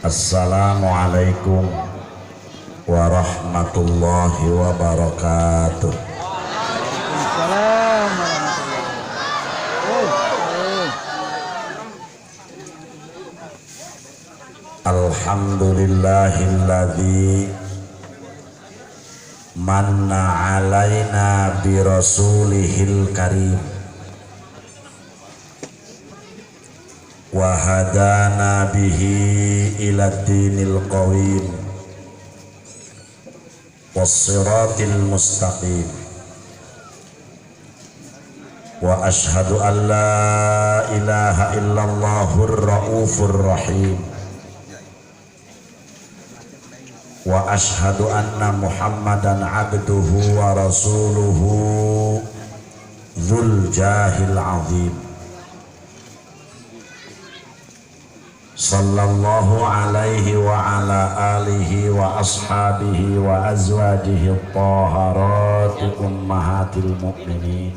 Assalamualaikum warahmatullahi wabarakatuh. Waalaikumsalam warahmatullahi wabarakatuh. Alhamdulillahilladzi manna alaina bi rasulihil karim wa hadana bihi ila dinil qawim was siratil mustaqim wa ashhadu an la ilaha illallahur raufur rahim wa ashhadu anna muhammadan abduhu wa rasuluhu dzul jahil azim sallallahu alaihi wa ala alihi wa ashabihi wa azwajihi at-taharati ummahatil mu'minin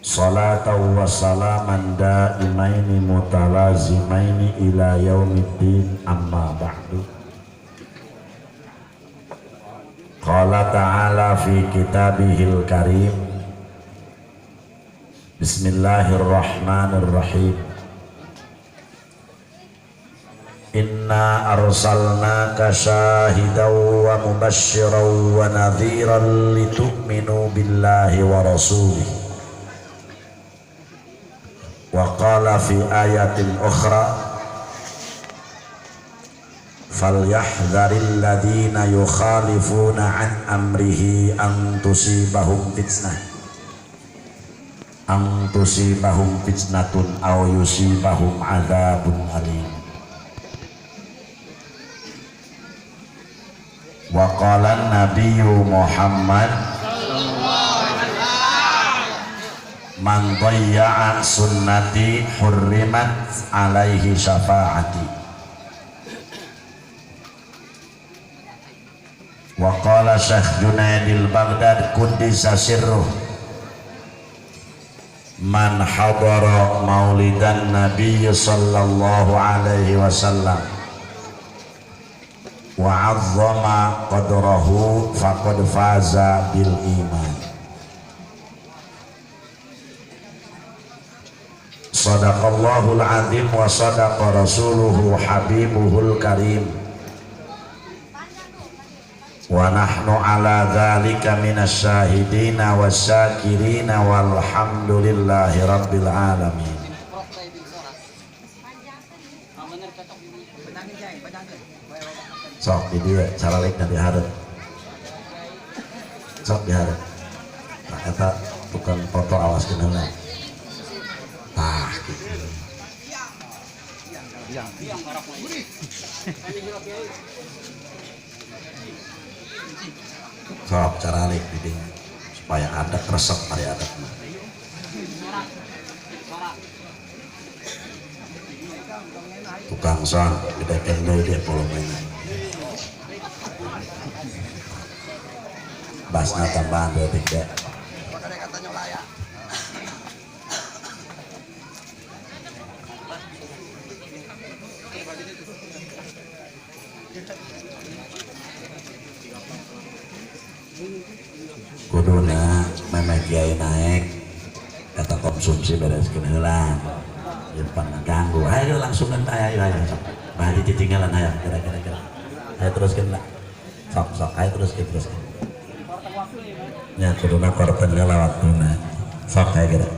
salatan wa salaman daimaini mutalazimaini ila yaumiddin amma ba'du. Qala ta'ala fi kitabihil karim, bismillahirrahmanirrahim. Inna arsalnaka syahidan wa mubasysyiran wa nadhiran litu'minu billahi wa rasulihi. Wa qala fi ayatin ukhra, falyahdharil ladzina yukhalifuna an amrihi an tusibahum fitnah an tusibahum fitnatun aw yusibahum adzabun alim. Wa qala nabiyyu Muhammad man dayya'a sunnati hurrimat alaihi syafaati. Wa qala Syekh Junaidil Baghdad quddisa sirruh, man hadara maulidan nabiy sallallahu alaihi wasallam wa 'azzama qadrahu faqad faza bil iman. Sadaqallahul azim wa sadaqa rasuluhu habibuhul karim. Wa nahnu ala dzalika minasyahidina wasyakirina walhamdulillahi rabbil alamin. Sok di dieu caralik na dihareup. Sok dihareup. Nah eta tukang foto awas heula. Tah gitu. Sok caralik di dieu supaya ada resep ari adat mah. Tukang sound gedekeun deui dia volumena. Basna tambahan leutik deh. Kuduna memeh kiai naik kata konsumsi bereskeun heula. Depan ganggu. Ayo langsung ayo ayo sok. Bah ditinggalan ayo kira-kira. Ayo teruskeun lah. Sok sok ayo teruskeun teruskeun. Ya kuduna korban heula waktuna. Sok ayo kira.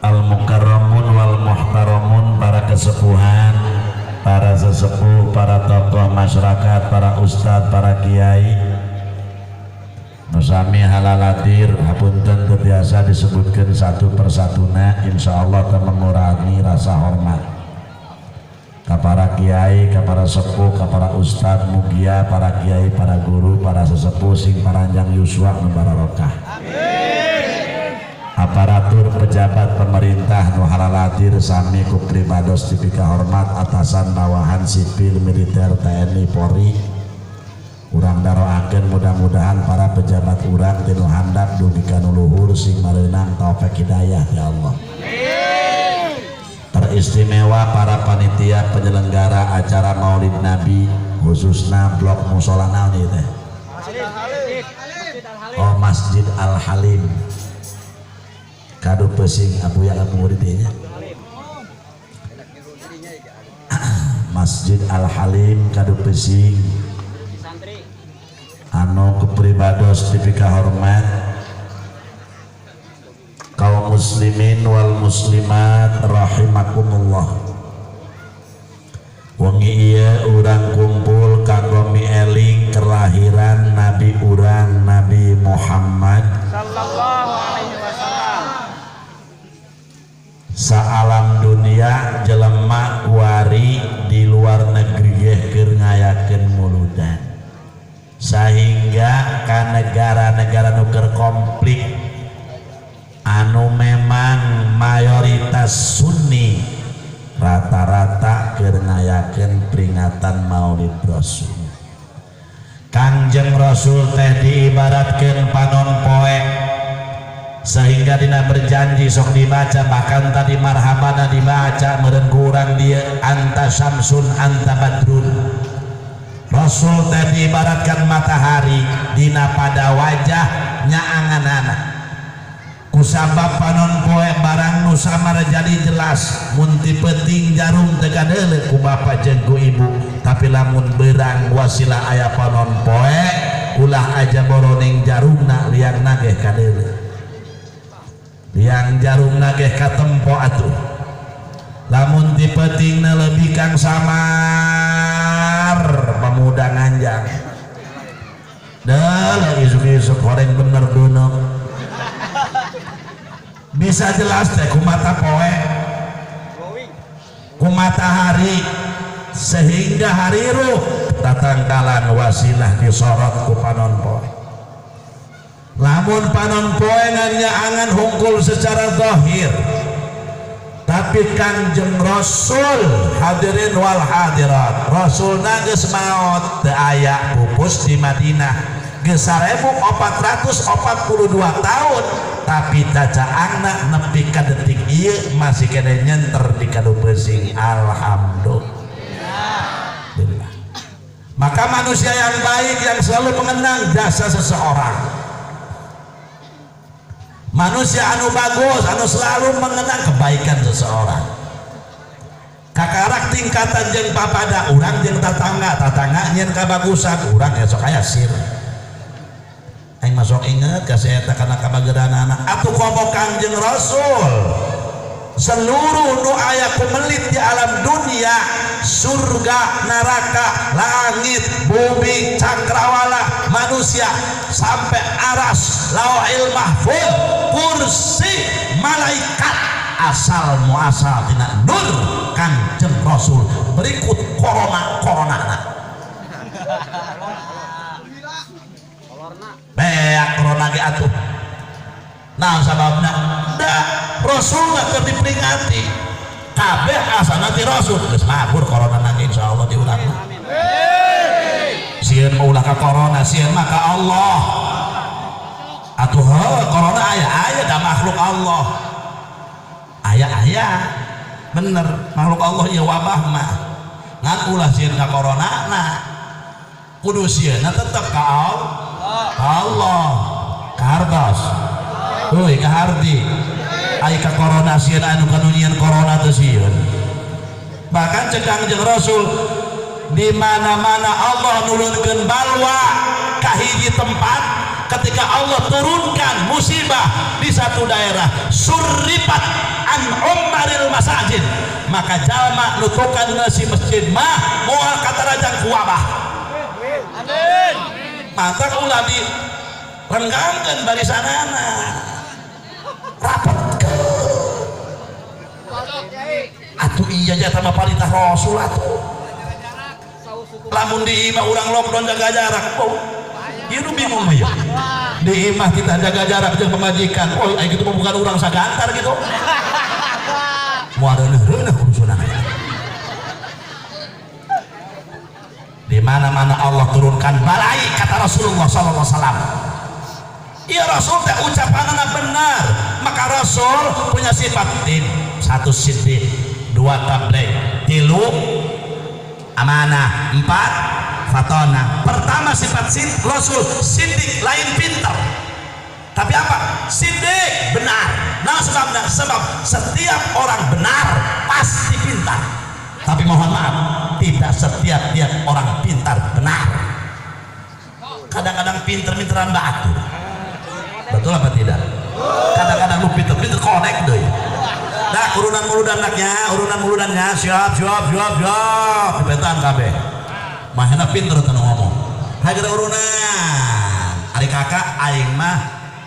Al mukarramun wal muhtaramun, para kesepuhan, para sesepuh, para tokoh masyarakat, para ustadz, para kiai nusami halalatir, hapunten teu biasa disebutkan satu persatuna, insyaallah teu mengurangi rasa hormat ka para kiai, ka para sepuh, ka para ustadz, mugia para kiai, para guru, para sesepuh sing paranjang yuswa nu barokah. Amin. Aparatur pejabat pemerintah nu halaladir sami ku pribados dipika hormat, atasan bawahan, sipil, militer, TNI, Polri, urang daroakeun mudah-mudahan para pejabat urang ti nu handap dugi ka nu luhur sing mareunang taufik hidayah ya Allah. Teristimewa para panitia penyelenggara acara Maulid Nabi, khususnya blok musola naon ieu teh? Oh, Masjid Al Halim Kadu Pesing, Abuya murid nya Masjid Al Halim Kadu Pesing, anu kepribados dipika hormat, kaum muslimin wal muslimat rahimakumullah. Wengi ieu urang kumpul kanggo mieling kelahiran nabi urang, Nabi Muhammad sallallahu alaihi wasallam. Saalam dunia jelema kuari di luar negeri ge keur ngayakeun muludan, sehingga ka negara-negara nu keur konflik anu memang mayoritas Sunni rata-rata keur ngayakeun peringatan Maulid Rasul. Kangjeng Rasul teh diibaratkeun panon poe, sehingga dina berjanji sok dibaca, bahkan tadi marhabana dibaca meureun kurang dia anta syamsun anta badrun. Rasul teh diibaratkan matahari dina pada wajah nyaanganana. Kusabab panon poe barang nu samar jadi jelas, mun ti peuting jarum teu kadeuleu ku bapa jeung ku ibu, tapi lamun beurang wasilah aya panon poe ulah aja boroning jarumna, liang nageh kadeuleu, liang jarum nageh katempo atuh. Lamun ti peutingna leuwih kang samar pemuda nganjang deuleu isuk-isuk horeng bener dunung bisa jelas teh ku mata poe, ku matahari, sehingga hariruh tatangkalan wasilah disorot ku panon poe. Lamun panon poe ngan nyaangan hungkul secara zahir, tapi Kangjeng Rasul, hadirin wal hadirat, Rasul geus maot, teu aya, pupus di Madinah geus 1442 tahun, tapi cacaangna nepi ka detik ieu masih kene nyenter di Kadu Pesing. Alhamdulillah. Maka manusia yang baik yang selalu mengenang jasa seseorang, manusia anu bagus anu selalu mengenang kebaikan seseorang, kakarak tingkatan jeung papada urang jeung tatangga, tatangga nyeun kabagusan urang esok aya sir aing masuk inget ka si eta kana kabageranana atuh. Komo Kangjeng Rasul, seluruh nu aya kumelit di alam dunia, surga, neraka, langit, bumi, cakrawala, manusia, sampai aras, lauhil mahfud, kursi, malaikat, asal muasal tina nur Kangjeng Rasul, berikut corona corona beak corona ge atuh. Nah, sababna da Rasul keur diperingati kabeh asalna ti Rasul, geus mabur corona nang insyaallah di urang. Sieun mah ulah ka corona, sieun mah ka Allah atuh. Heuh, corona aya aya da makhluk Allah, aya aya bener makhluk Allah ieu wabah mah, ngan ulah sieun ka corona na, kudu sieunna tetep ka Allah. Kahartos euy, kaharti ai ka corona sieun anu kanu nyieun corona teu sieun. Bahkan cek Kangjeng Rasul, di mana-mana Allah nurunkeun balwa ka hiji tempat, ketika Allah turunkan musibah di satu daerah, surripat an ummaril masajid, maka jalma nu tukang ngeusi masjid mah moal katarajang ku wabah. Amin. Mata ulah di renggangkeun barisanana, rapatkeun atuh. Iya nya mah parintah Rasul atuh. Lamun di imah urang lockdown jaga jarak, oh ieu nu bingung mah ieu. Di imah kita jaga jarak jeung pamajikan. Oh, ai kitu mah bukan urang sagantar gitu. Moal reuneuh-reuneuh urusanana. Di mana-mana Allah turunkan balai kata Rasulullah sallallahu alaihi wasallam. Ya Rasul teh ucapanana benar. Maka Rasul punya sifat tim, satu siddiq, dua tabligh, tilu amanah, empat fatona. Pertama sifat Rasul siddiq, lain pintar. Tapi apa? Siddiq, benar. Nah sebabnya, sebab setiap orang benar pasti pintar. Tapi mohon maaf, tidak setiap tiap orang pintar benar. Kadang-kadang pinter-pinteran batu. Betul apa tidak? Kadang-kadang lu pinter-pinter konek deh. Nah, urunan muludannya, urunan muludannya, siap, siap, siap, siap. Dipetaan kabeh. Mahena pinter teu ngomong. Hager urunan. Ari kakak aing mah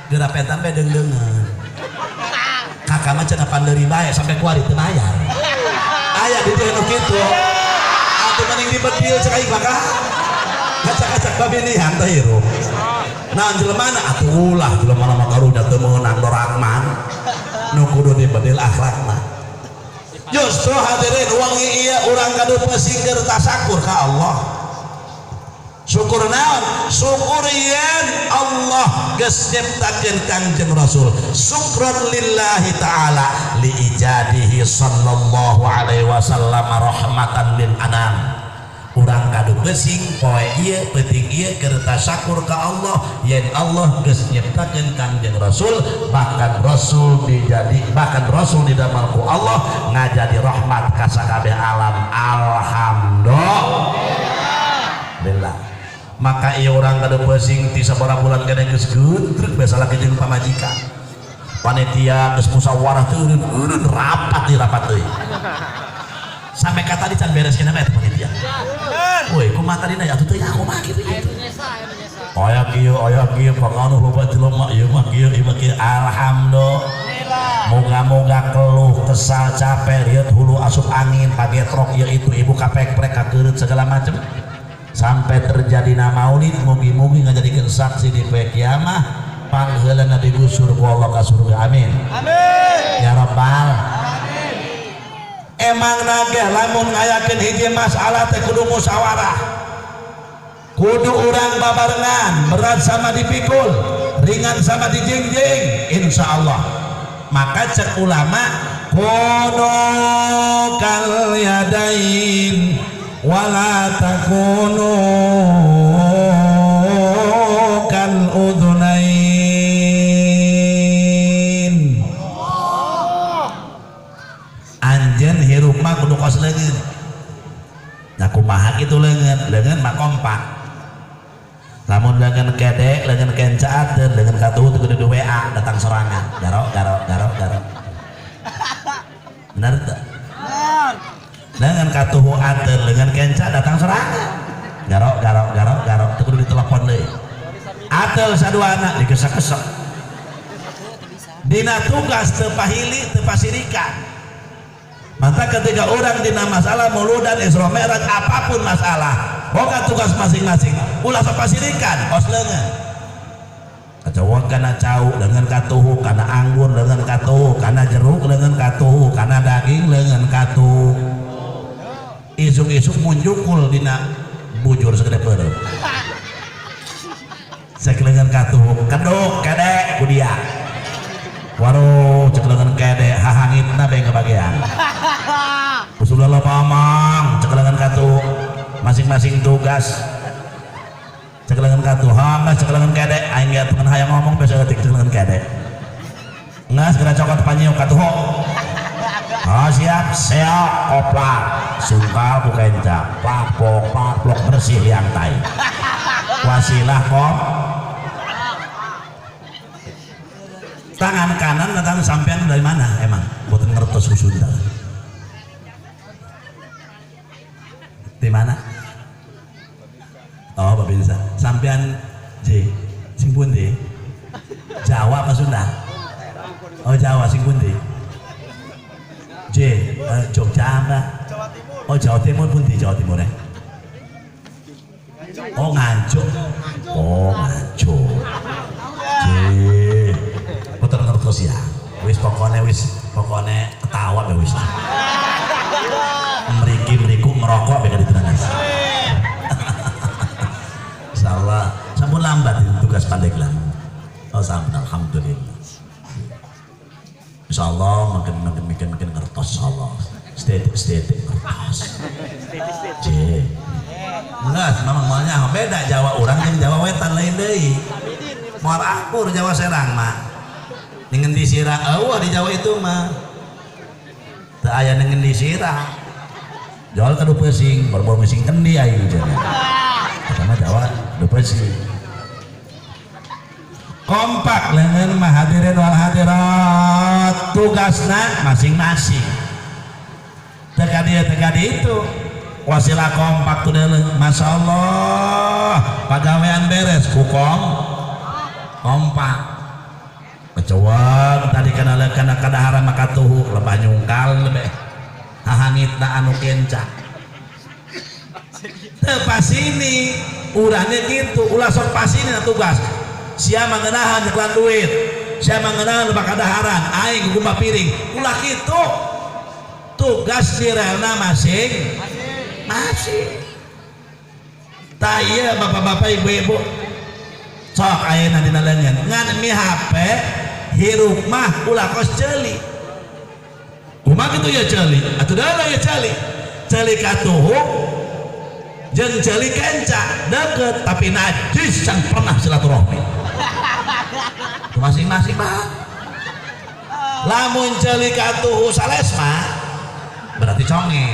geura petan bae deung-deungeun. Kakak mah cenah pandeuri bae sampai kuari teu bayar. Aya di dieu nu kitu. Atuh mending dibedil cek aing mah kak. Kacak-kacak babinihan teh hirup. Nah jelema na atuh ulah jelema mah karunya teu meunang dorangman. Nu kudu dibedil akhlakna. Justru hadirin wangi ieu urang kadu pesingger tasakur ka Allah. Syukur naon? Syukur yen Allah geus nyiptakeun Kangjeng Rasul. Syukran lillahi ta'ala li ijadihi sallallahu alaihi wasallam rahmatan lil anam. Urang kadu pesing poe ieu peuting ieu keur tasakur ka Allah yen Allah geus nyiptakeun Kangjeng Rasul, bahkan Rasul dijadi, bahkan Rasul didamel ku Allah ngajadi rahmat ka sakabeh alam. Alhamdulillah. Maka ieu urang kadu pesing ti sabaraha bulan keneh geus geuntrek biasa lagi jeung pamajikan. Panitia geus musyawarah teu eureun-eureun rapat di rapat deui. Sampai kata tadi can beres keneh eta panitia. Woi, kumaha tadi atuh teu kumaha kitu kitu. Aya kieu, aya kieu panganuh loba jelema ieu mah kieu, ieu mah kieu. Alhamdulillah. Moga-moga keluh kesal capek rieut hulu asup angin pagetrok ieu itu ibu kapek-prek kakeureut segala macem. Sampai terjadi maulid mugi-mugi ngajadikeun saksi di poe kiamah pangheulana digusur ku Allah ka surga. Amin. Amin. Ya rabbal alamin. Emang nageh lamun ngayakeun hiji masalah teh kudu musyawarah. Kudu urang babarengan, berat sama dipikul, ringan sama dijingjing, insyaallah. Maka cek ulama kunu kal yadain wala takunu kal udhunain. Anjeun hirup mah kudu kos leungeun. Nah kumaha kitu leungeun? Leungeun mah kompak. Lamun leungeun kede, leungeun kencaateun, leungeun katuhu teu kudu di WA datang sorangan. Garo garo garo garo. Bener teu? Dengan katuhu ateun dengan kenca datang sorangan. Garo garo garo garo teu kudu ditelepon deui. Ateul saduana digesek-gesek. Dina tugas teu pahili teu pasirikan. Maka ketika orang dina masalah muludan Isra Mi'raj apapun masalah, boga tugas masing-masing. Ulah sok pasirikan, kos leungeun. Kacawon kana cau leungeun katuhu, kana anggur leungeun katuhu, kana jeruk leungeun katuhu, kana daging leungeun katuhu. Isuk-isuk munjukul dina bujur segede peureum. Cek leungeun katuhu, keduk kede ku dia. Waduh, cek leungeun kede hahangitna bae kebagian. Usulullah pamang, cek leungeun katuhu masing-masing tugas. Cek leungeun katuhu, hangga cek leungeun kede, aing ge atuh hayang ngomong biasa eutik cek leungeun kede. Ngas geura cokot panyiuk katuhu. Oh siap, seok koplak, sungkal ku kenca, plak-plok, plak-plok bersih liang tai. Wasilah kok. Tangan kanan datang sampean dari mana emang? Boten ngertos ku Sunda. Di mana? Oh, Babinsa. Sampean J, sing pundi? Jawa apa Sunda? Oh, Jawa sing pundi? J, Jogja apa? Oh, Jawa Timur pundi Jawa Timur ya? Oh, Nganjuk. Oh, Nganjuk. ngertos ya. Wis pokoknya, wis pokoknya ketawa ya wis lah. Mriki mriku ngerokok beka ditenang. Insyaallah sampun lambat ini tugas Pandeglang. Oh sampun, alhamdulillah. Insyaallah makin makin makin makin ngertos insyaallah. Stetik stetik ngertos. C. Enggak, memang maunya beda Jawa urang jeung Jawa Wetan lain deui. Moal akur Jawa Serang mah. Ning ngendi sirah eueuh di Jawa itu mah. Teu aya ning ngendi sirah. Jual ka pesing, boro-boro mesing kendi aing cenah. Pertama Jawa du pesing. Kompak lengan mah hadirin wal hadirat, tugasna masing-masing. Teka dia teka di itu wasilah kompak tuh dulu. Masya Allah, pagawean beres kukom kompak. Kecuali tadi kana kana kadaharan maka tuhu lebah nyungkal lebih hahangitna anu kenca. Teu pasini urangnya gitu, ulah sok pasini tugas. Sia mangenahan nyekelan duit, sia mangenahan lebah kadaharan, aing gugumbah piring, ulah kitu. Tugas direlna masing masing. Tah ieu bapak-bapak ibu-ibu sok ayeuna dina leungeun ngan mi HP hirup mah ulah kos ceuli. Kumaha kitu ya ceuli? Atuh deuleu ya ceuli. Ceuli katuhu jeung ceuli kenca deket tapi najis can pernah silaturahmi. Masing-masing mah. Lamun ceuli katuhu salesma berarti conge.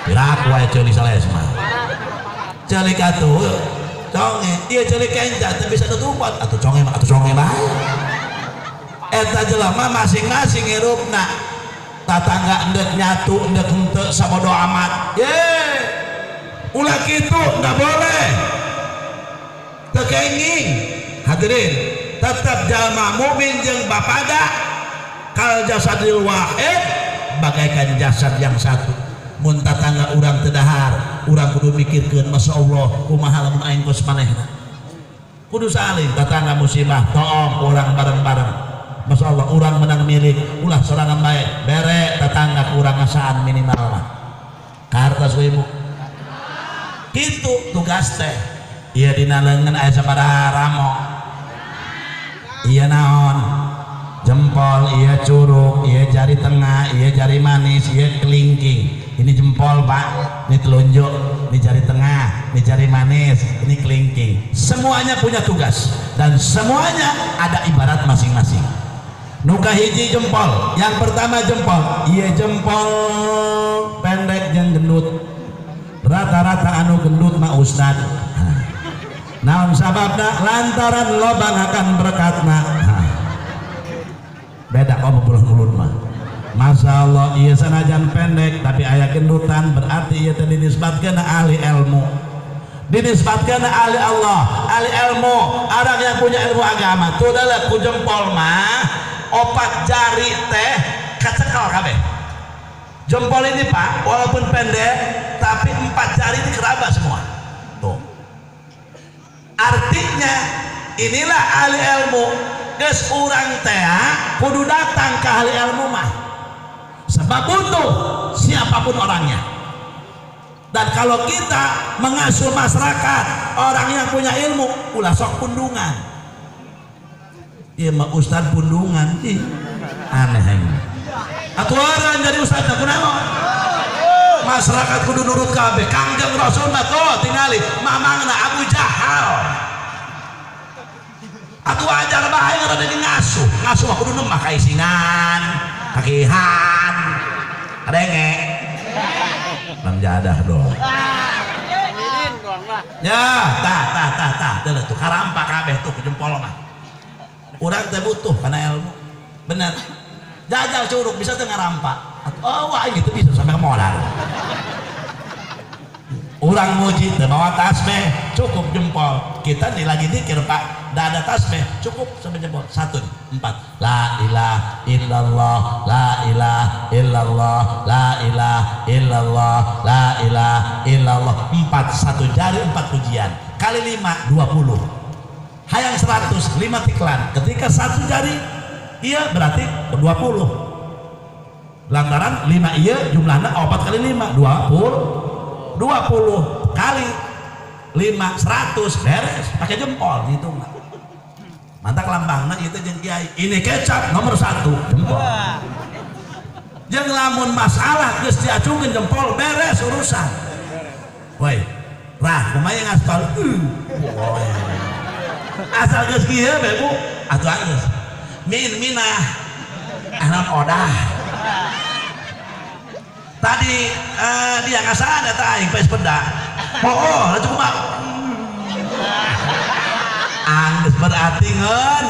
Piraku wae ceuli salesma. Ceuli katuhu conge, ieu ceuli kenca teu bisa tutupan atuh conge mah atuh conge bae. Eta jelema masing-masing hirupna. Tatangga endek nyatu endek henteu sabodo amat. Ye. Ulah kitu enggak boleh. Teu kenging. Hadirin, tetap jalma mukmin jeung bapada kal jasadil wahid, bagaikan jasad yang satu. Mun tatangga urang teu dahar, urang kudu mikirkeun, Masya Allah kumaha lamun aing kos manehna. Kudu saling tatangga musibah toong urang bareng-bareng. Masya Allah urang menang milik ulah sorangan bae, bere tetangga kurang ngasaan minimal mah. Kartos ku ibu. Kitu tugas teh. Ieu dina leungeun aya sabaraha ramo. Ieu naon? Jempol, ieu curug, ieu jari tengah, ieu jari manis, ieu kelingking. Ini jempol pak, ini telunjuk, ini jari tengah, ini jari manis, ini kelingking. Semuanya punya tugas dan semuanya ada ibarat masing-masing. Nuka hiji jempol, yang pertama jempol, iya jempol pendek jeung gendut. Rata-rata anu gendut mah ustad. Naon sababna? Lantaran loba akan berkatna. Beda kok mulut mah. Masya Allah, iya sanajan pendek tapi aya gendutan berarti iya teh dinisbatkeun ahli ilmu. Dinisbatkeun ahli Allah, ahli ilmu, orang yang punya ilmu agama. Tuh adalah ku jempol mah opat jari teh kacekel kabeh. Jempol ini pak, walaupun pendek tapi empat jari ini keraba semua. Tuh. Artinya inilah ahli ilmu. Geus urang teh kudu datang ke ahli ilmu mah. Sebab butuh siapapun orangnya. Dan kalau kita mengasuh masyarakat orang yang punya ilmu, ulah sok pundungan. Iya mah ustad pundungan, ih aneh ini. Atuh orang jadi ustad kunaon? Masyarakat kudu nurut kabeh. Kangjeng Rasul mah tuh tingali mamangna Abu Jahal. Atuh ajar bae rada ngasuh. Ngasuh mah kudu nemah kaisingan, kakihan. Kadenge. Bang jadah dong. Ya, tah tah tah tah, teu tuh karampa kabeh tuh jempol mah. Urang teh butuh karena ilmu. Bener. Jajal curug bisa teu ngarampa. Oh, wah gitu bisa sampai ke modal. Urang muji teu mawa tasbih, cukup jempol. Kita nih lagi dikir Pak, dah ada tasbih, cukup sampai jempol. Satu nih, empat. La ilaha illallah, la ilaha illallah, la ilaha illallah, la ilaha illallah. Empat, satu jari empat pujian. Kali lima, 20. Hayang 100, lima tiklan. Ketika satu jari Iya berarti 20. Lantaran 5 iya jumlahnya 4 kali 5 20. 20 kali 5 100 beres pakai jempol dihitung. Mantap lambangna itu jeung kiai. Ini kecap nomor 1 jempol. Jeung lamun masalah geus diacungkeun jempol beres urusan. Woi, rah kumaha ngaspal? Asal geus kieu bae Bu, atuh geus. Min minah anak odah. Tadi dia ngasaan eta aing pes peda. Oh, laju kumaha? Anggeus berarti ngeun.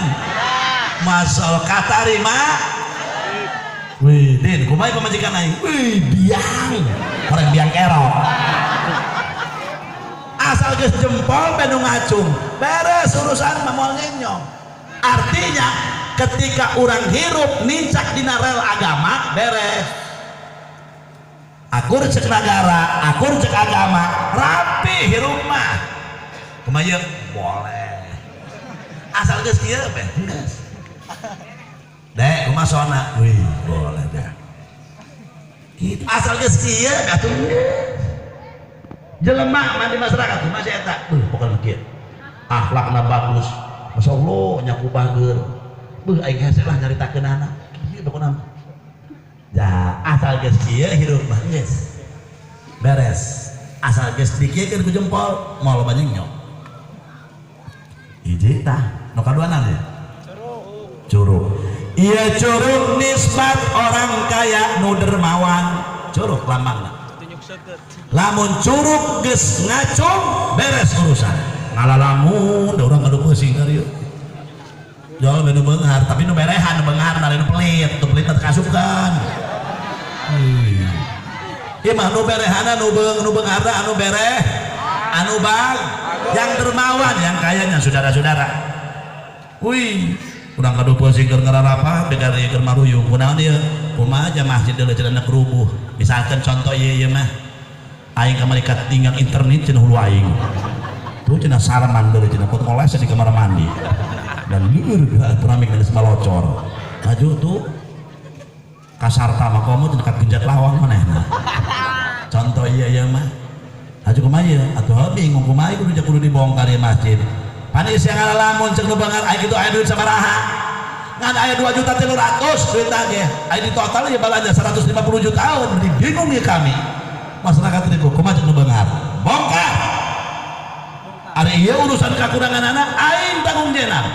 Masal katarima. Wih, Din, kumaha pamajikan aing? Wih, biang. Orang biang kerok. Asal geus jempol benu ngacung, beres urusan mah moal nyenyong. Artinya ketika orang hirup nincak dina rel agama beres. Akur cek negara, akur cek agama, rapi hirup mah. Kumaha ieu? Boleh. Asal geus kieu beh, geus. Dek, kumaha sona? Wih, boleh deh. Gitu. Asal geus kieu atuh. Jelema mah di masyarakat kumaha si eta? Pokona kieu. Akhlakna bagus. Masya Allah nyaku bager. Beuh aing hese lah nyaritakeunana. Kieu pokona mah. Ya, asal geus kieu hirup mah geus. Beres. Asal geus dikieukeun ku jempol, moal loba nyok. Hiji tah, nu kaduana teh? Curug. Iya curug nisbat orang kaya nu dermawan. Curug lambangna. Lamun curug geus ngacung beres urusan. Ngalalamun da urang kudu pusing ieu. Jual nu beunghar, tapi nu berehan nu beunghar lain nu pelit, nu pelit teh kasupkeun. Ieu mah nu berehana nu beung nu beungharna anu bereh, anu bag, yang dermawan, yang kayanya saudara-saudara. Wih, urang kadu pusing keur ngararapat beda keur maruyung. Kunaon ieu? Kumaha aja masjid deuleu cenah rubuh. Misalkan contoh ieu ieu mah aing kamari katinggang internet cenah hulu aing. Tuh cenah sarman deuleu cenah pot ngoles di kamar mandi. Dan lieur keramik geus malocor. Maju tuh kasarta mah komo cenah kagenjat lawang manehna. Contoh ieu ieu mah. Haji kumaha ieu? Atuh bingung kumaha kudu kudu dibongkar ieu masjid. Panis yang ngalamun cek nu beunghar aing kitu aya duit sabaraha? Ngan aya 2.300.000 duit ge. Aya di total ya balanja 150 juta berarti bingung ya kami. Masyarakat ribu kumaha cek nu beunghar? Bongkar. Ari ieu urusan kakurangan anak aing tanggung jawab.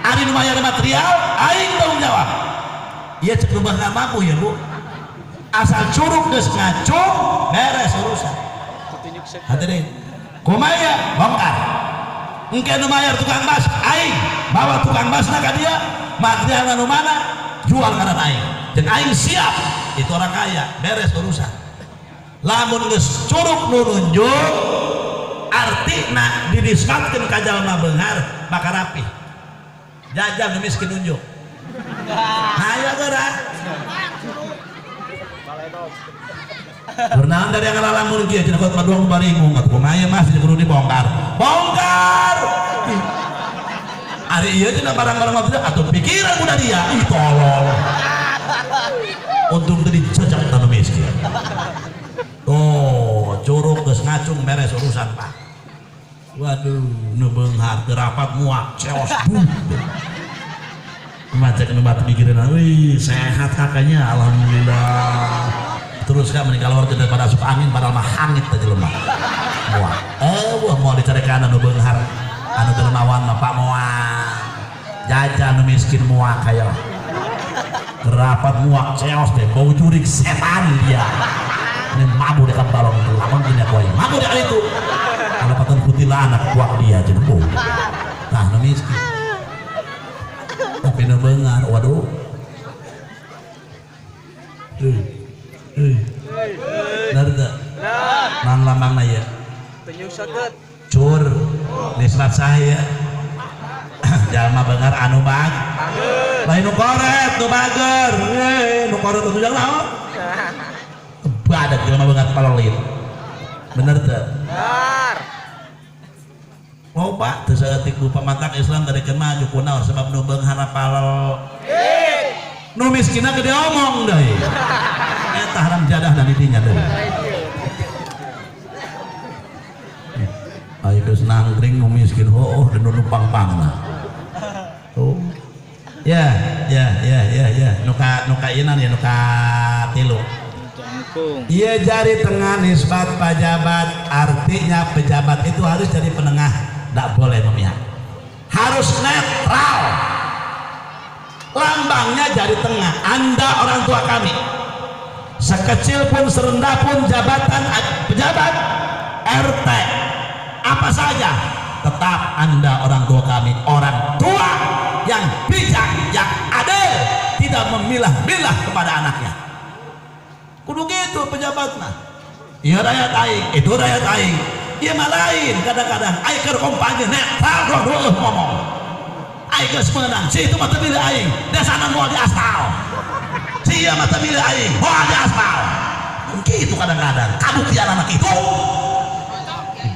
Ari nu mayar material aing tanggung jawab. Ieu cek nu beunghar mampu ya Bu. Asal curug geus ngacung beres urusan. Hadirin, kumaha bongkar. Engke nu mayar tukang bas aing, bawa tukang basna ka dia, material nu mana jual ngaran aing. Jeung aing siap, itu orang kaya, beres urusan. Lamun geus curug nu nunjuk artina dinisbatkeun ka jalma beunghar bakal rapi. Jajal nu miskin nunjuk. Hayo geura. Bernaon dari yang ngalamun kieu cenah kot maduang baringung atuh kumaha mas kudu dibongkar. Bongkar. Ari ieu cenah barang-barang mah atuh pikiran kuda dia. Ih tolol. Untung teu dijajak tanu miskin. Tuh, curug geus ngacung beres urusan Pak. Waduh, nu beunghar teu rapat muak ceos buh. Macet nu batu mikirin, wih sehat kakaknya, alhamdulillah. Terus kan menikah luar tidak pada asup angin, padahal mah hangit aja lemah. Muak, wah mau dicarikan anu beunghar, anu dermawan mah Pak moal. Jajan nu miskin muak kayak. Kerapat muak ceos deh, bau jurik setan dia. Ini mabuk dekat balong itu, lamun punya koi, mabuk dekat itu. Kalau patan kuntilanak buak dia jadi bau. Nah, nu miskin. Tapi nu beunghar, waduh. Benar teu? Naon lambangna ieu? Cur nisbat saya. Jalma beunghar anu bag. Lain nu koret, nu bager. Nu koret atuh jangan naon? Badak jelema beunghar palolit. Bener teu? Benar. Loba teu saeutik bu pamantak Islam darekeun maju kunaon sebab nu beungharna palel. Nu miskinna gede omong deui. Eta haram jadah da di dinya deui. Ayo geus nangkring nu miskin heueuh dan nu pang-pangna. Tuh. Ya, ya, ya, ya, ya. Nu ka ieu ya nu ka tilu. Iya jari tengah nisbat pejabat, artinya pejabat itu harus jadi penengah, tidak boleh memihak, harus netral. Lambangnya jari tengah. Anda orang tua kami, sekecil pun serendah pun jabatan pejabat RT apa saja, tetap Anda orang tua kami, orang tua yang bijak, yang adil, tidak memilah-milah kepada anaknya. Kudu gitu pejabat mah. Iya rakyat aing, itu rakyat aing. Iya mah lain kadang-kadang aing keur kampanye netral dua-dua ngomong. Aing geus meunang, si itu mah teu milih aing, desana moal diaspal. Si ieu mah teu milih aing, moal diaspal. Gitu kadang-kadang, kabuktian anak itu.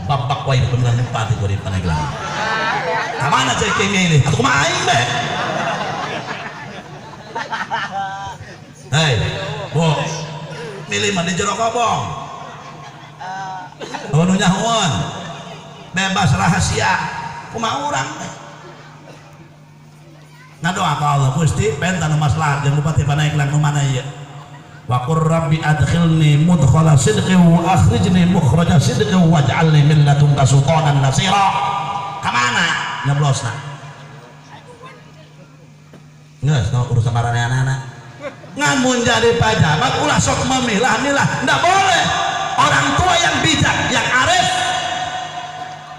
Babak wae pemilihan bupati gua di Pandeglang. Ka mana cek milih? Atuh kumaha aing be? Hei, Bu. Milih mah di jero kobong. Oh nu nyahoan. Bebas rahasia. Kumaha urang teh? Ngadoa ka Allah Gusti penta nu maslahat jeung Bupati Pandeglang nu mana ieu? Wa qur rabbi adkhilni mudkhala sidqin wa akhrijni mukhraja sidqin waj'alni min ladunka sultanan nasira. Ka mana nyeblosna? Geus no urusan maranehna. Ngamun jadi pejabat ulah sok memilah-milah, ndak boleh. Orang tua yang bijak, yang arif,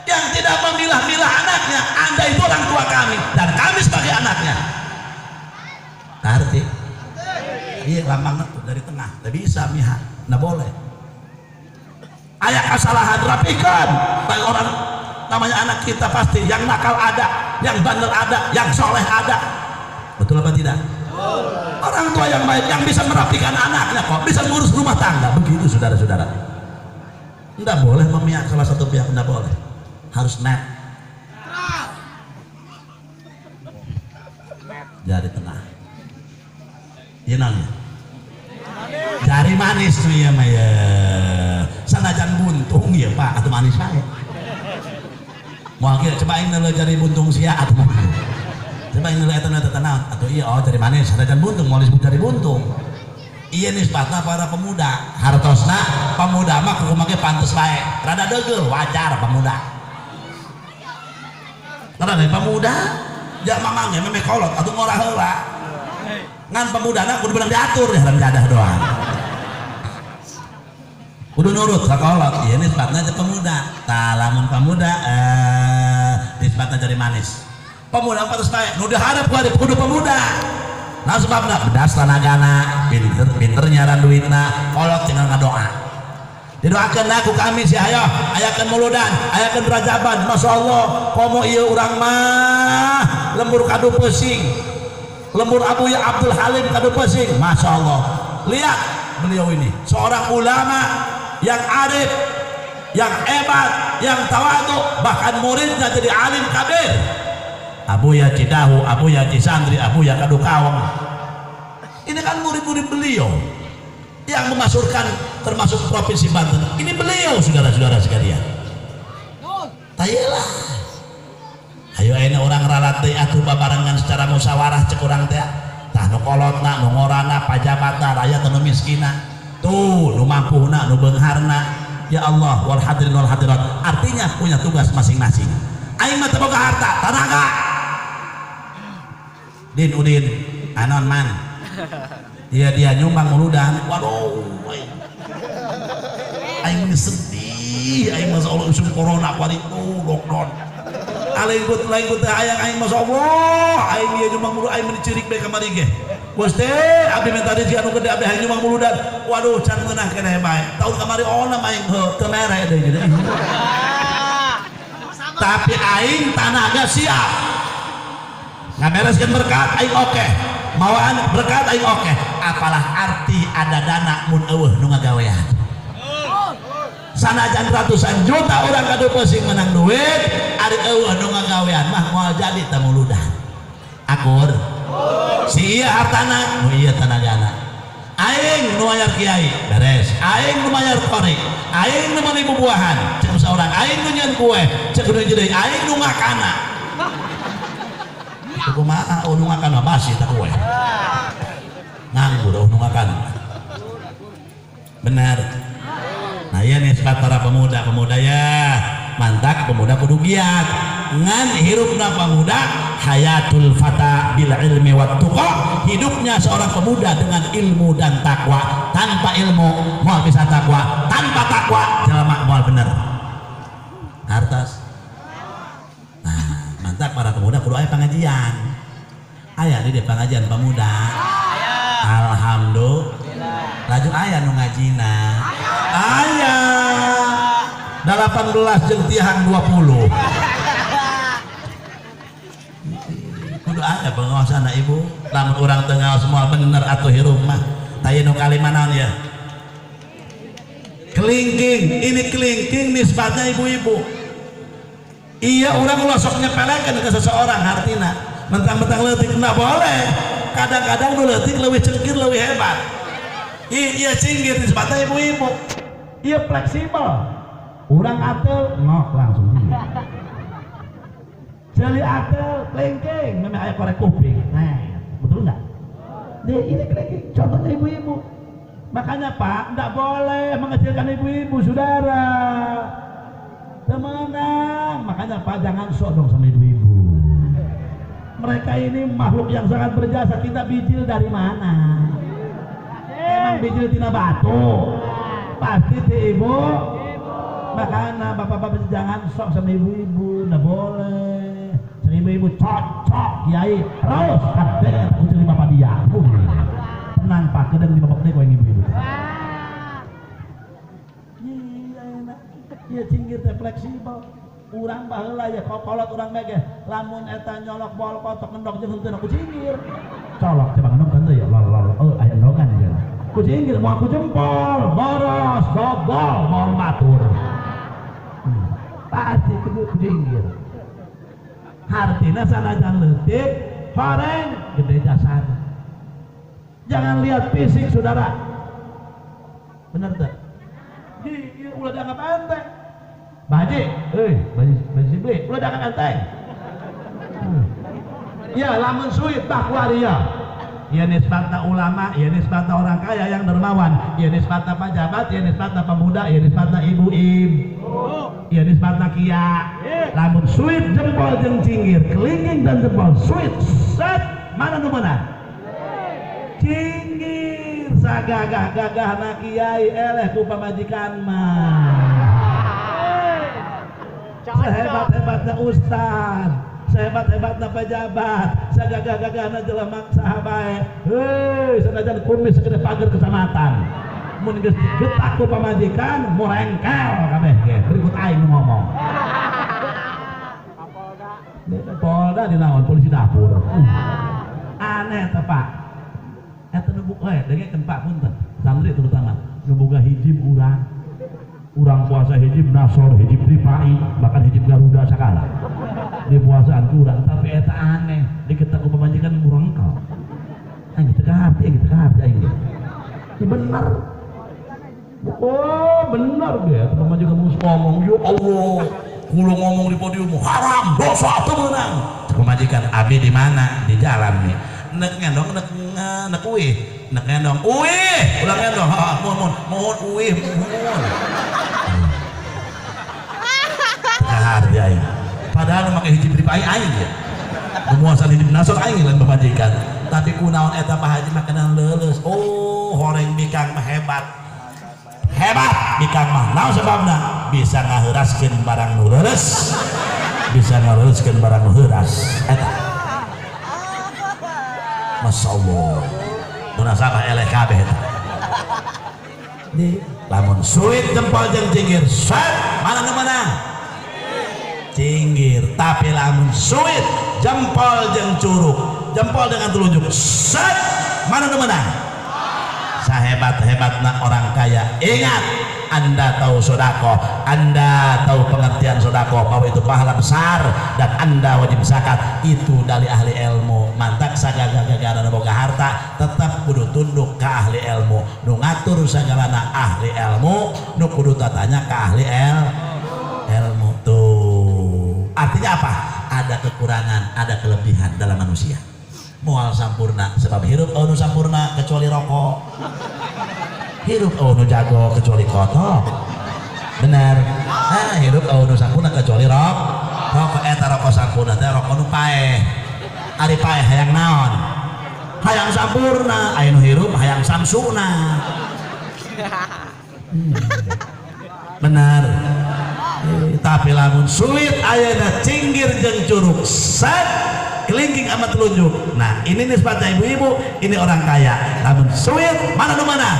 yang tidak memilah-milah anaknya, Anda itu orang tua kami dan kami sebagai anaknya. Ngerti? Iya lambangnya tuh dari tengah, nggak bisa mihak, nggak boleh. Ayah kesalahan rapikan. Baik orang namanya anak kita pasti yang nakal ada, yang bandel ada, yang soleh ada. Betul apa tidak? Orang tua yang baik yang bisa merapikan anaknya kok, bisa ngurus rumah tangga. Begitu saudara-saudara. Nggak boleh memihak salah satu pihak, nggak boleh. Harus net. Jari tengah. Iya nanya. Jari manis tuh ya mah ya. Sanajan buntung ya Pak, atau manis saya. Mau akhir coba ini lo jari buntung sia atau manis. Coba ini lo eta eta naon atau iya oh jari manis sanajan buntung mau disebut jari buntung. Iya nisbatna para pemuda, hartosna pemuda mah kudu make pantes bae. Rada deugeul wajar pemuda. Karena dari pemuda jak mamang ge memeh kolot atuh ngora heula. Ngan pemudana kudu beunang diatur ya jadah doang. Kudu nurut ka kolot. Ieu nisbatna teh pemuda. Tah lamun pemuda nisbatna jadi manis. Pemuda pantes bae nu diharap kudu pemuda. Nah sebabna bedas tanagana, pinter pinter nyaran duitna, kolot tinggal ngadoa. Didoakeun ku kami si ayo, ayakeun muludan, ayakeun rajaban, Masya Allah, komo ieu urang mah lembur kadu pesing. Lembur Abu ya Abdul Halim kadu pesing, Masya Allah. Lihat beliau ini, seorang ulama yang arif, yang hebat, yang tawadu, bahkan muridnya jadi alim kabir. Abu ya Cidahu, Abu ya Cisandri, Abu ya Kadukawang. Ini kan murid-murid beliau yang memasukkan termasuk provinsi Banten. Ini beliau saudara-saudara sekalian. Tayelah. Ayo ini orang ralat deui atuh babarengan secara musyawarah cek urang teh. Tah nu kolotna, nu ngorana, pajabatna, rakyat nu miskina. Tuh nu mampuna, nu beungharna. Ya Allah wal hadirin wal hadirat. Artinya punya tugas masing-masing. Aing mah teu boga harta, tanaga. Din Udin, anon man. Dia dia nyumbang muludan. Waduh, aing sedih, aing masa Allah usum corona kuari tuh lockdown. Alengkut lengkut teh hayang aing masa Allah, aing ieu nyumbang muludan aing meni ceurik bae kamari ge. Gusti, abdi minta rezeki anu gede abdi hayang nyumbang muludan. Waduh, can meunah keneh bae. Tahun kamari onam aing heuh teu mere deui gitu. Tapi aing tanaga siap. Ngabereskeun berkat aing oke. Mawaan berkat aing oke. Apalah arti ada dana mun eueuh nu ngagawean. Sanajan ratusan juta orang kadu pusing menang duit, ari eueuh nu ngagawean mah moal jadi tamuludan. Akur? Si ieu hartana, nu ieu tanagana. Aing nu mayar kiai, beres. Aing nu mayar qori, aing nu meuli bubuahan, cek saurang aing nu nyieun kue, cek nu deui aing nu ngakana. Itu kumaha nu ngakana basi tah kue. Nganggur nu ngakana. Benar. Nah, iya nisbat para pemuda, pemuda ya. Mantak pemuda kudu giat. Ngan hirupna pemuda hayatul fata bil ilmi wat tuqa, hidupnya seorang pemuda dengan ilmu dan takwa. Tanpa ilmu moal bisa takwa, tanpa takwa jelema moal bener. Hartos. Nah, mantak para pemuda kudu aya pengajian. Aya di pengajian pemuda. Alhamdulillah. Laju aya nu ngajina. Aya 18 jeung tiang 20. Kudu aya pengawasan ibu. Lamun urang teu ngaos moal bener atuh hirup mah. Tah nu kalima naon ya? Kelingking, ini kelingking nisbatnya ibu-ibu. Iya, orang ulah sok nyepelekeun ke seseorang hartina. Mentang-mentang leutik enggak boleh. Kadang-kadang nu leutik leuwih cengkir leuwih hebat. Iya cinggir nisbatnya ibu-ibu. Iya fleksibel. Urang atel ngok langsung. Jeli atel kelingking memang aya korek kuping. Nah, betul enggak? Nih, ini kelingking contohnya ibu-ibu. Makanya Pak, enggak boleh mengecilkan ibu-ibu, saudara. Temenang. Makanya Pak jangan sok dong sama ibu-ibu. Mereka ini makhluk yang sangat berjasa. Kita bijil dari mana? Emang bijil tina batu? Pasti ti ibu. Makanya bapak-bapak jangan sok sama ibu-ibu, nggak boleh. Sama ibu-ibu cocok kiai terus kabeh kucing bapak dia. Tenang Pak, kedeng di bapak kau yang ibu-ibu. Iya enak. Iya cinggir teh fleksibel. Urang baheula ya kolot urang mah ge lamun eta nyolok bol kotok ngendok jeung henteu ku cinggir. Colok coba ngendok teu ya lol lol. Oh aya endogan ya. Ku cinggir moal ku jempol, boros, dogol, moal batur. Pasti ku cinggir. Hartina sanajan leutik, horeng gede jasana. Jangan lihat fisik saudara. Bener teu? Iya, ulah dianggap enteng. Baji, baji, baji sibli, ulah dianggap enteng. Ya, lamun suit bah ya. Ya nisbatna ulama, ya nisbatna orang kaya yang dermawan, ya nisbatna pejabat, ya nisbatna pemuda, ya nisbatna ibu-ibu, ya nisbatna kia. Lamun suit jempol jeung cinggir, kelingking dan jempol suit set, mana nu menang? Cinggir sagagah-gagahna kiai eleh ku pamajikan mah. Sehebat-hebatnya ustad, sehebat-hebatnya pejabat, sagagah-gagahna jelema saha bae. Heuy, sanajan kumis segede pagar kecamatan. Mun geus digetak ku pamajikan, morengkel kabeh ge. Berikut aing nu ngomong. Polda di naon polisi dapur. Aneh teh Pak. Eta nu buka dengekeun Pak punten. Santri terutama nu boga hijib urang. Urang puasa hijib Nasor, hijib Rifai, bahkan hijib Garuda sakala. Di puasaan kurang, tapi eta aneh diketak ku pamajikan murengkel. Aing teu kaharti, aing teu kaharti aing ge. Ieu bener. Oh, bener ge pamajikan geus ngomong, ya Allah. Kulo ngomong di podium haram, dosa teu meunang. Pamajikan abi di mana? Di jalan nih. Nek ngendong nek nek uih, nek ngendong uih, ulah ngendong. Ha, mohon mohon mohon uih, mohon. Kaharti aing. Padahal nu make hijib Rifai aing ya. Nu muasan hijib Nasor aing lain pamajikan. Tapi kunaon eta Pak Haji makanan leuleus. Oh, horeng bikang mah hebat. Hebat bikang mah. Naon sebabna? Bisa ngaheuraskeun barang nu leuleus. Bisa ngaleuskeun barang nu heuras. Eta. Masya Allah. Munasabah eleh kabeh eta. Di lamun suit jempol jeung cinggir, set mana nu menang? Cinggir. Tapi lamun suit jempol jeung curug, jempol dengan telunjuk, set mana nu menang? Sahebat-hebatna orang kaya, ingat Anda tahu sodakoh, Anda tahu pengertian sodakoh bahwa itu pahala besar dan Anda wajib zakat, itu dari ahli ilmu. Mantak sagagagagana boga harta tetap kudu tunduk ke ahli ilmu. Nu ngatur sagalana ahli ilmu, nu kudu tatanya ke ahli ilmu tuh. Artinya apa? Ada kekurangan, ada kelebihan dalam manusia. Moal sampurna sebab hirup nu sampurna kecuali rokok. Hirup nu jago kecuali kotok. Benar. Nah, hirup nu sampurna kecuali rokok. Eta rokok sampurna teh rokok nu paeh. Ari paeh hayang naon? Hayang sampurna, aya nu hirup hayang samsuna. Benar. Tapi lamun sulit ayeuna cinggir jeung curug set kelingking amat telunjuk. Nah, ini nisbatnya ibu-ibu, ini orang kaya. Lamun sulit mana nu mana?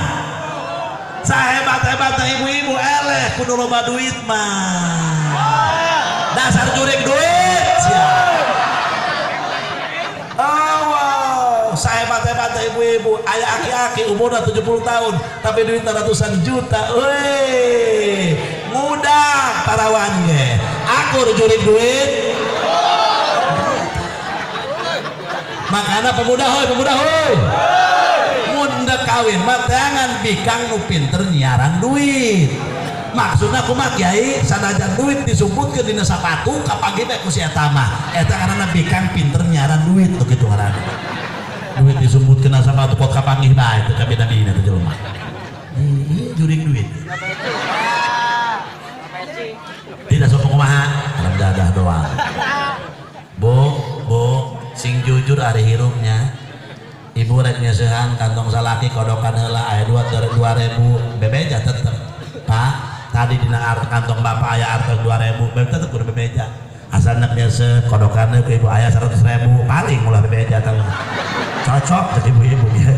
Sahebat-hebatnya ibu-ibu eleh kudu loba duit mah. Dasar jurig duit sia. Oh, wow. Sahebat-hebatnya ibu-ibu, aya aki-aki umurna 70 tahun tapi duitnya ratusan juta. Weh, muda parawan ge. Akur jurig duit. Makana pemuda hoi, pemuda hoi. Mun dek kawin mah teangan bikang nu pinter nyiaran duit. Maksudna kumaha kiai sanajan duit disumputkeun dina sapatu kapanggih bae ku si eta mah. Eta ngaranna bikang pinter nyiaran duit tuh kitu ngaranna. Duit disumputkeun dina sapatu kot kapanggih bae teu kabina-bina teh jelema. Ih, juring duit. Tidak sok kumaha, haram dadah doang. Bu, bu, sing jujur ari hirupnya. Ibu rek nyeuseuhan kantong salaki kodokan heula aya 2.000 bebeja tetep. Pak, tadi dina kantong bapak aya artos 2.000, bebe tetep kudu bebeja. Asal nek nyeuseuh kodokan ku ibu aya 100.000, paling ulah bebeja teh. Cocok jadi ibu-ibu ya.